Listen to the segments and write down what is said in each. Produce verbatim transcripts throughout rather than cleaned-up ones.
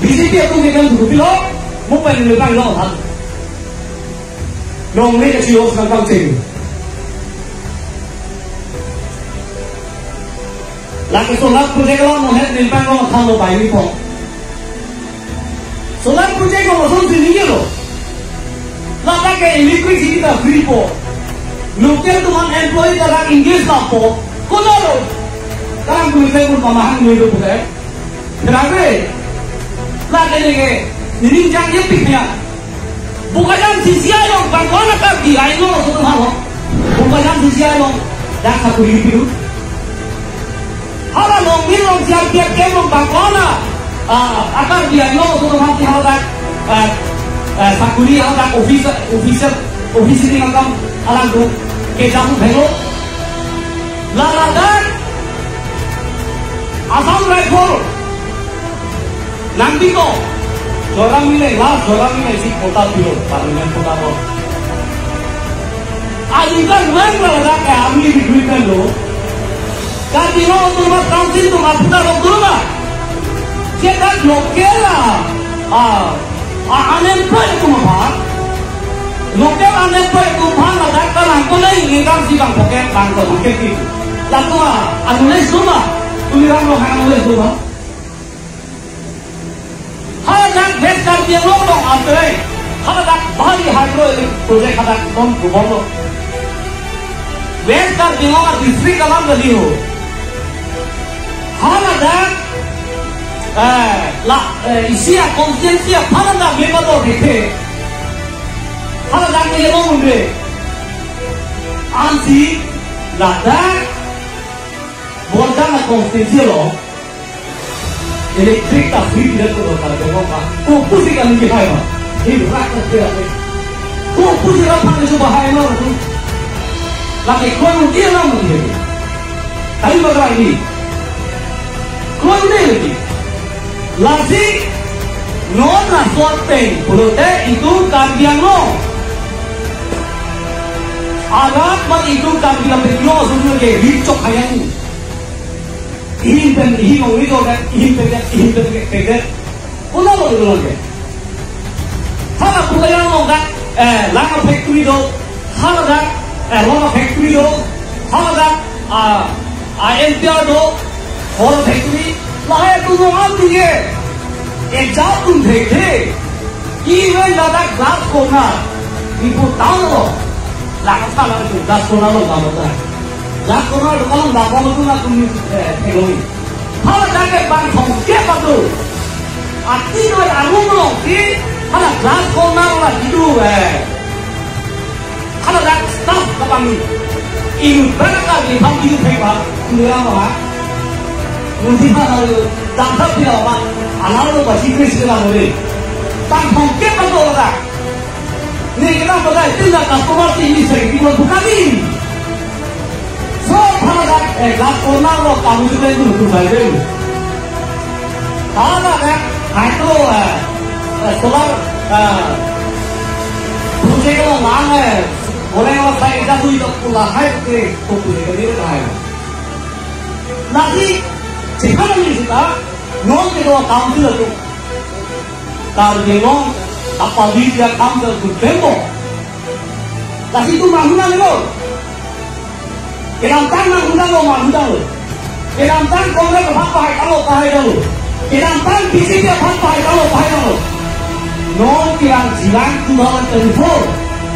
B J P atum ke kan dulu pilo, mo pen neli bang lo ha. Longle ke sio sang bang cheng. Lake solar project lo mo het neli bang lo tha lo bai ni po. Solar project lo so sini lo. Ladak ke electricity ta free po. Local atum an employee ta dak engage ta po. Kono lo. Kan project pun pamahang ni lo project. Kenapa? Lake neke, nining jang ye piknya. Bokajan C C I along bang kona Karbi aino sudah mau. Bokajan C C I along dak sakuri piru. Hala along min along C R P F camp along bang kona, ah, a Karbi aino sudah mau ti hala dak, ah, ah, sakuri hala dak officer, officer, officer ni makam alang tu kejamu bhelo. Ladak Assam Rifle nangpilo. Joram mile, last joram mile si quota pilo, parliament quota lo. Aji kan mang ladak ke army recruitment lo. Karbi Anglong Autonomous Council atum aputar lo dulu ba. Chetak local a, a, a unemployed atum aphan. Local unemployed atum aphan ladak ta nangko nai ningkan si bang pocket bang ko pocket di. Latum a, anulis duma. Tuliram lo hang anulis duma. Haladak West Karbi Anglong along amtore. Haladak Bhari Hydro project hadak kom kubong lo. West Karbi Anglong a district alam tadi ho. Haladak, eh, la, eh, isi a constituency aphan ladak member lo dikhe. Haladak ke lo munde. Ansi ladak Borjan a constituency lo. Electric ta free tidak ko kar dong ka. Ko pusi kan ni hai ma. Ini rak ka kira ni. Ko pusi rak pan ni bahai ma tu. Lagi ko yang dia nama dia. Tapi bagaimana ini? Ko ini lagi. Lasi non na suat peng pulote itum Karbi Anglong. Arat mat itum Karbi Anglong sudah ke ricok hayang. Ihin pen, ihin ong ito kan, ihin pen, ihin pen, pen, pen. Kuna lo lo ke. Hala pura yang lo kan, eh, lama factory do, hala kan, eh, lama factory do, hala kan, ah, ah, M P R do, hala factory, lahai tu lo am tu ye. Eh, jauh tu thekthe. Even ladak glass corner, ipu town lo, ladak salah itu glass corner lo kamu ta. Glass corner lo kamu nggak mau tu nak kumi, eh, teknologi. Hala jaga bang songke patu. Ati lo arum lo si, hala glass corner lo itu, eh. Hala dak staff kapangni. Inut bang ka di pam di thek ba, nura ba. Musi ba lo, dak thap di ba, ala lo ba si kris ke ba lo. Bang songke patu dak. Ni kena ba dai, tin na customer si ni sering di bukan ni. So, hala dak, eh, glass corner lo kamu juga itu tu saja. Hala dak, hydro, eh, eh, solar, eh, project lo lang, eh, boleh lo saya jatuh itu pula hai ke, tu tu itu dia hai. Lagi, sekarang ini kita, non kedua council itu. Karbi Anglong, apa di dia council tu tempo. Lasi itu mahuna lo. Kedamtang nang undang lo, ma undang lo. Kedamtang Congress aphan pahai tanglo, pahai tanglo. Kedamtang B J P aphan pahai tanglo, pahai tanglo. Non kirang jilang two thousand twenty-four.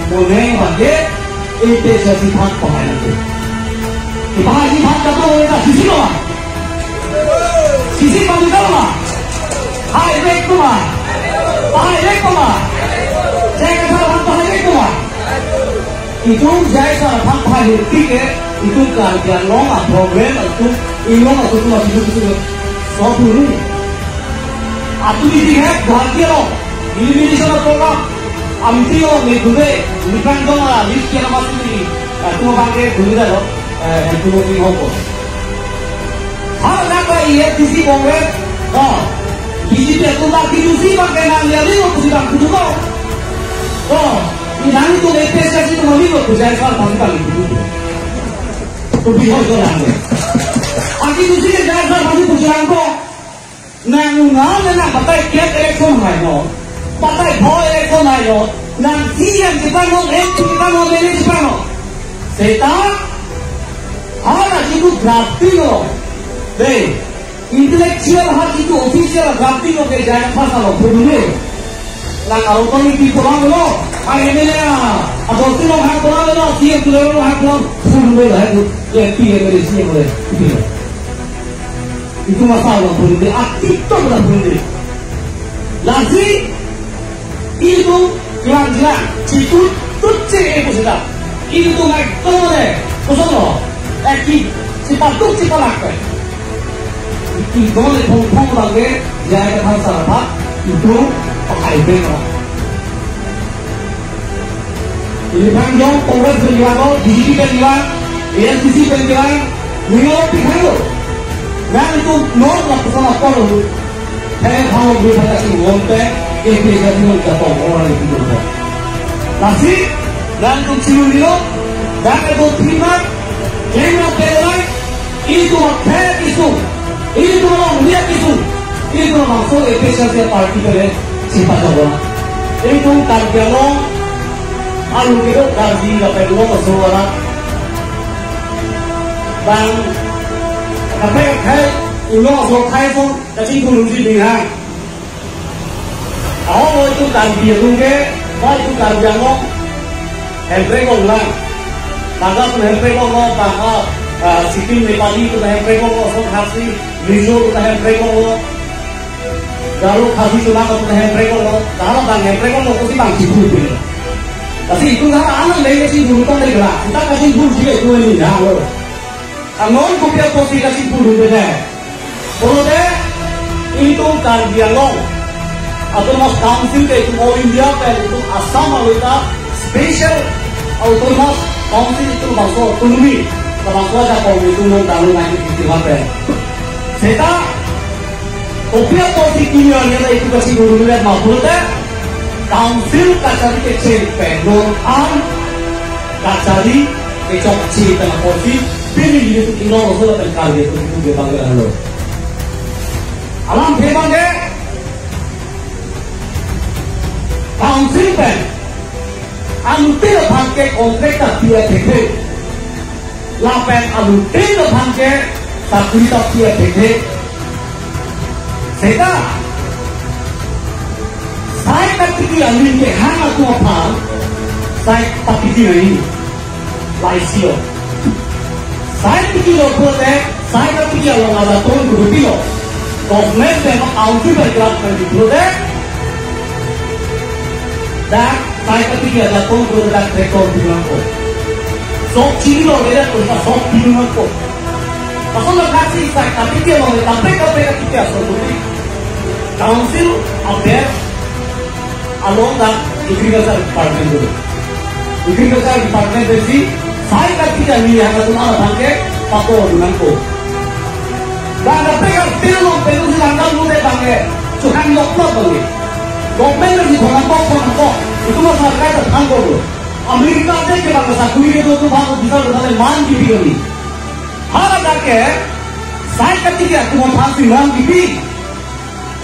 Moneng bangke, A P H L C aphan pahai tanglo. Ipahai si aphan kato ita sisi lo ma. Sisi pamita lo ma. Hai rek ko ma. Pahai rek ko ma. Jai kasar aphan pahai rek ko ma. Itum jai sar aphan pahai hurti ke, itum Karbi Anglong a problem, itum Anglong atum atum atum atum solve dulu. Atum isi ke Guwahati lo, elimination of program, amti lo, me dube, mikang dong ala, list kya nama sini, atum bangke dulu dah lo, eh, atum atum hoko. Hala dak A F D C Congress, oh, B J P atum bang kidusi bang kenang ya lima pusi bang kudu ko. Oh, inang tu A P H L C tu mami ko pusi ai soal pasti bang kudu. Tu bihar ko lang. Aki dusi ke jalan soal pasti pusi lang ko. Nang unal nang batai kiat Election hai non. Batai bho election hai non. Nang C E M chepangnon, M P chepangnon, M L A chepangnon. Seta, hala jitu drafting lo. Dei, intellectual ha jitu official drafting lo ke J I Kathar sir lo, pudun lo. Nang aro tong iti pulang lo. Ang M L A, atau sino hang pulang lo, C E M pulang lo, hang pulang, pudun lo, hang M P, M L A, C E M lo, iti lo. Itum asal lo pudun lo, ati to lo pudun lo. Lasi, itum kelang-kelang, chitut, tut che e pusita. Itum ai to ne, koson lo, eki, chipatuk chipalak pe. Itum ne phong phong bangke, J I Kathar sir aphan, itum pahai bek lo. Iliphan jong Congress pen kelang lo, B J P pen kelang, A I C C pen kelang, ninglo pi hang lo. Nangtum non lapuson apor lo. Hai hang lo, bang kasi ngonte, A P H L C ngon ka tong orang itu lo. Lasi, nangtum chilun lo, nangtum terima, terima pelai, itum akhai isu, itum along liak isu, itum langsung A P H L C party kele chipatabo. Itum Karbi Anglong, alu kilo Karbi lapen lo aso arat. Bang, kape kakhai, ulo aso khai song, kachingthurji ding ha. Ahok lo itum Karbi atum ke, ba itum Karbi Anglong, Hemprek along lang. Naga atum Hemprek along lo, bang, ah, ah, Sikkim Nepali atum Hemprek along lo, Assam Khasi, Mizo atum Hemprek along lo, Garo Khasi atum Hemprek along lo, hala bang Hemprek along lo, kosi bang chipudun lo. Lasi itum hala anang lele chipudun tong le gela, kita kachingthurji ke itum ni ha lo. Anon kopi apotsi kachingthurji dei. Pulote, itum Karbi Anglong Autonomous Council ke itum All India pen itum Assam along ta special Autonomous Council itum bangso autonomy, bangso ajakong itum nong tanglo nineteen fifty-one pen. Seta, kopi apotsi kini arni ta itum kachingthurji dei ma pulote, Council kachari kecheng pen non an kachari kechokche pen apotsi pini nelitum Inglong aso lapen Karbi atum itum ke bang lo. Alamthe abang ke Council pen anuttin aphan ke contract ta pi-et thekthe. Lapen anuttin aphan ke sakori ta pi-et thekthe. Seta, sai katiki aning kehang atum aphan, sai katiki nangji. Laisi lo. Sai tiki lo pulote, sai katiki along ajaton kudupi lo. Government pen ma Council pen kelang pen di pulote, dak sai katiki ajaton kudupi dak tractor pi nangkok. Sok chini lo, beda ko, sok pi nangkok. Lason la kachi sai katiki along, kaprek kaprek katiki ason kudupi. Council aber along dak Agriculture Department do. Agriculture Department pensi sai katiki aning kehang atum aphan ke pato nangkok. Bang kaprek kaprek along pensi langdam lote bang ke chuhang lokplot bang ke. Government pensi thonangkok, thonangkok. Itum ma sarkar ta thangkok lo. America adet ke bang sakori kedo atum aphan officer atum aphan man kipi kali. Hala dak ke sai katiki atum aphansi man kipi.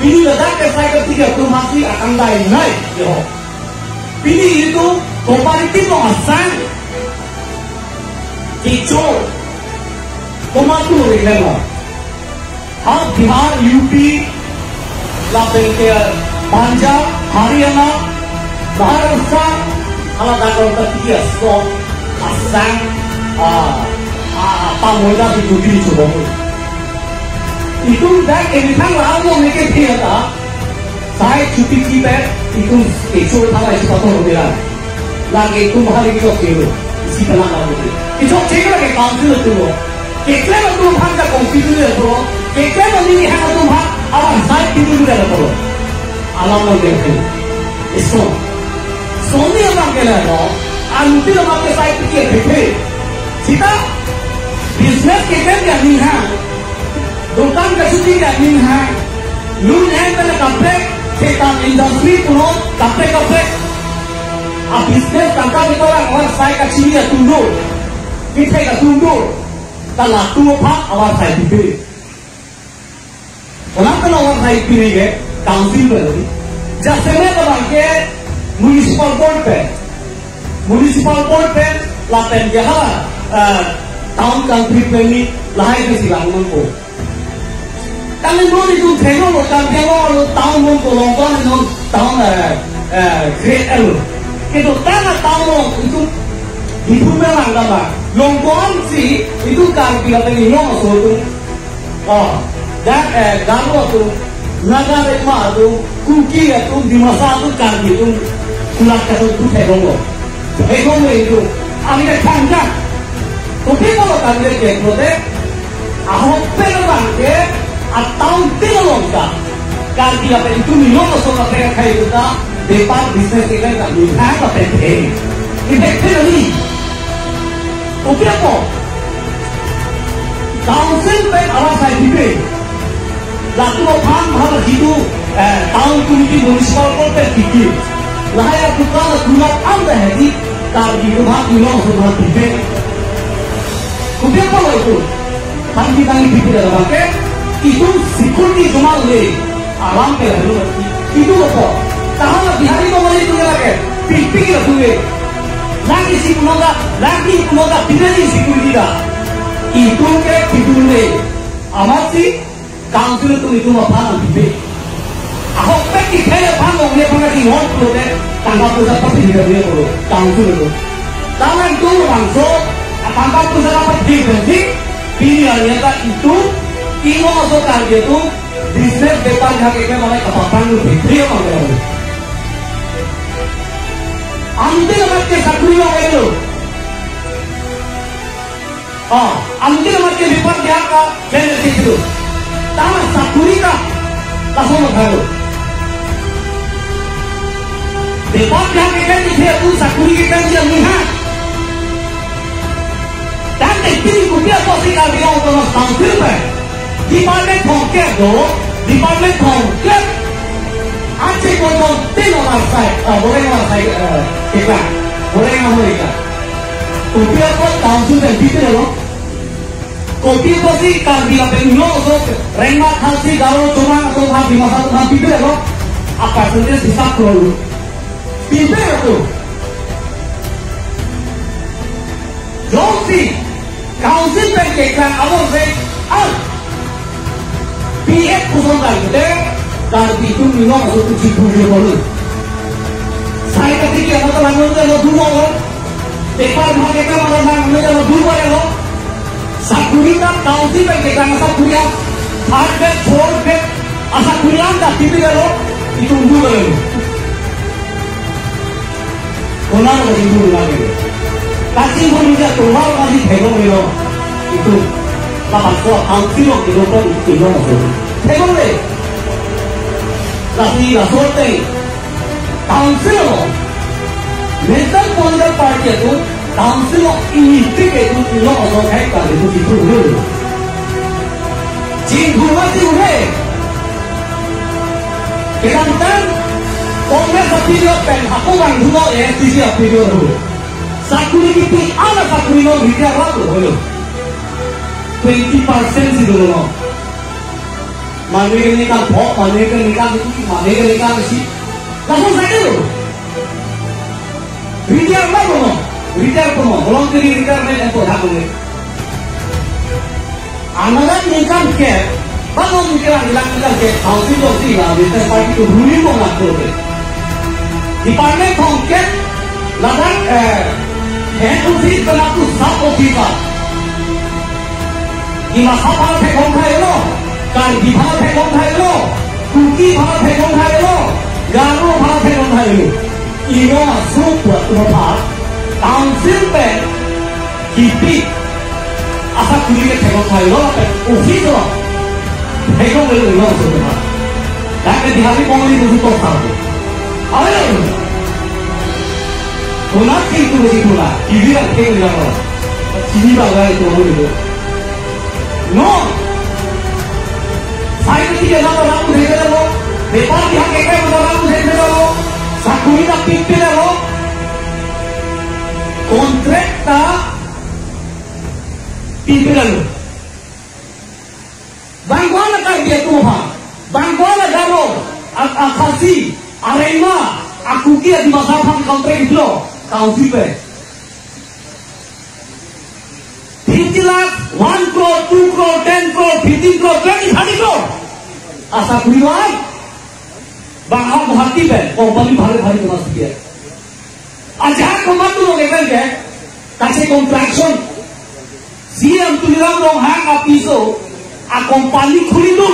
Pini ladak ke sai katiki atum aphansi akang dai nai, yo. Pini itum cooperative along asang kecho, tomato reklem lo. Ha Bihar, U P, lapen ke Punjab, Haryana, Maharashtra, hala dak along katiki aso asang, ah, ah, pamoida di dubi chubong. Itum dak emethang la amo neke thia ta, sai chupi kipe, itum kecho thalai si pator bilang. Lake itum bahari kechok chelo, isi kalang lalu. Kechokche lake Council atum lo. Keklem atum aphan ta kongpi dun le pulo. Keklem aning kehang atum aphan, awan sai pi dun le pulo. Alam lo ke. Iso. Soni abang ke lo, anuttin abang ke sai pi ke pe pe. Seta, business keklem ke aning kehang. Dukan kachini ke aning kehang. Lun en pen kaprek, ketan industry pulo, kaprek kaprek. A business tangka ketolang awan sai kachini atum do. Kethek atum do. Ta latum aphan awan sai pi pe. Konat pen awan sai pi nangji ke, Council pen lo. Jasemet abangke municipal board pen, municipal board pen lapen ke ha, eh, town council pen ni lahai ke silang nangpo. Tangli mo ni tum thenglo lo, tang thenglo lo, town mo ko long ko ni non town, eh, eh, create lo. Kedo tang a town mo itu di pun melang kama. Long ko an si itu Karbi lapen Inglong aso tu. Oh, dak, eh, Garo atum, Naga Rengma atum, Kuki atum, Dimasa atum, Karbi atum, kulat kaso tu thekong lo. Thekong lo itu. Ami ke thangka. Kopi pulo kami ke keklo de. Ahok pen abangke, a town tin along ta. Karbi lapen itu Inglong aso ta thek akhai itu ta. Bepar business ke kan kami thang lapen thek. Ini thek ni. Kopi apo? Council pen awa sai pipe. Latum aphan hal hitu, eh, town committee municipal board pen pipe. Lahai adukan adukan anda hedi Karbi atum ha Inglong aso ha pipe. Kopi apo lo itu? Pan kita ni pipe dalam bangke. Itu security cuma le. Alam ke lalu. Itu apa? Tahan Bihari ko mali tu lagi. Pipi ke tu le. Lagi si punoga, lagi punoga, tidak di si pun tidak. Itu ke itu le. Amat si council itu itu apa nanti. Ahok pen kithek aphan longle aphan kaki hon pulo de. Tangka pusa pati tidak dia pulo. Council itu. Tangan tu langsung. Tangka pusa pati berhenti. Pini hanya tak itu. Inglong aso Karbi atum. Business bepar jahak ekdom mane kapapang lu bhitri mang lo. Ante namat ke sakuri lo itu. Oh, ante namat ke bepar jahak ka benefit itu. Tama sakuri ka langsung lo baru. Bepar jahak ke kan dia tu sakuri ke kan dia mihak. Dan teknik kopi apo si Karbi Anglong Autonomous Council pen. Department thomkep do, department thomkep. Aceh kondom tin olar sai, eh, boleh olar sai, eh, kita. Boleh nggak boleh kita. Kopi apo council pen pipe lo. Kopi apo si Karbi lapen Inglong aso, Rengma, Khalsi, Garo, Chomang atum ha Dimasa atum ha pipe lo. A percentage hisap kro. Pipe lo tu. Jongsi council pen keklang abang se, ah, P F puson dai kete, Karbi atum Inglong aso tu chipu je bolu. Sai kati ke ano telang nonde lo dua lo. Bepar bhag ke ano telang nonde lo dua lo. Sakuri ta council pen keklang sakuri a, third grade, fourth grade, asakuri an ta pipe lo, itu dua lo. Konat lagi dulu lagi. Kacing pun juga keluar lagi thekong lo. Itu. Lapan so council lo, itu pun itu lo. Thekong le. Lagi la sorte. Council lo. National Political Party itu council lo ini tiga itu lo so kayak itu itu dulu. Jing dua itu le. Kedamtang Congress a-period pen hako bang dulu A S D C a-period dulu. Sakuri kipi ala sakuri lo retire lo dulu. Twenty percent si dulu lo. Mane ke ni kan pho, mane ke ni kan ni, mane ke ni kan si. Langsung saja lo. Retire lo dulu. Retire dulu. Belum ke retirement yang tu hak dulu. Another income cap, bang om kira ilang income cap, housing lo si la, business party tu ruling mo na tu ke. Department thomkep, ladak, eh, head office pen aku sub office a. Dimasa aphan theklong thai lo, Karbi aphan theklong thai lo, Kuki aphan theklong thai lo, Garo aphan theklong thai lo. Inglong aso pu atum aphan, council pen, kipi, asakuri ke theklong thai lo, lapen office lo. Theklong lo Inglong aso pu aphan. Dak ke Bihari Bengali musi to sa tu. Ayo. Konat ke itu musi pula. Kibi dak ke Inglong lo. Sini bagai itu musi tu. No. Sai kiti ke na orang musi ke lo. Bepar jahak ke ke na orang musi ke lo. Sakuri ta pipe lo. Contract ta pipe lo. Bang ko-an a Karbi atum aphan, bang ko-an a Garo, a, a Khasi, Arengma, akuki a Dimasa aphan contract iplo, council pen. Fifty lakh, one crore, two crore, ten crore, fifteen crore, twenty, thirty crore. Asa kuri vai. Bang a Guwahati pen, company bhari bhari kona siya. Ajak komat tu loge kan ke, kache construction. C M Tuliram Ronghang apiso, a company khuli tu.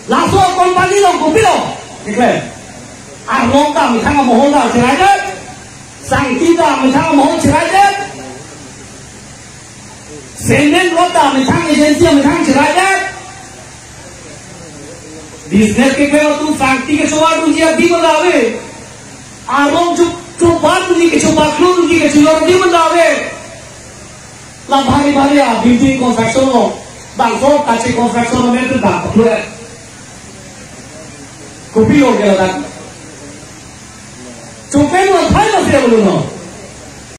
Laso company along kopilo. Dekle. Arlong ta methang amohol ta cheraidam. Sangti ta methang amohol cheraidam. Cement rod ta methang agency methang cheraidam. Business keklem atum sangti kechovar dunji adim ave. Arong chu, chovar dunji, kechovar klo dunji, kecholor adim ave. La bhari bhari a building construction along. Bangso kache construction along itu dak paklue. Kopilo ke ladak. Chungpen lo thai lo siya bulu no.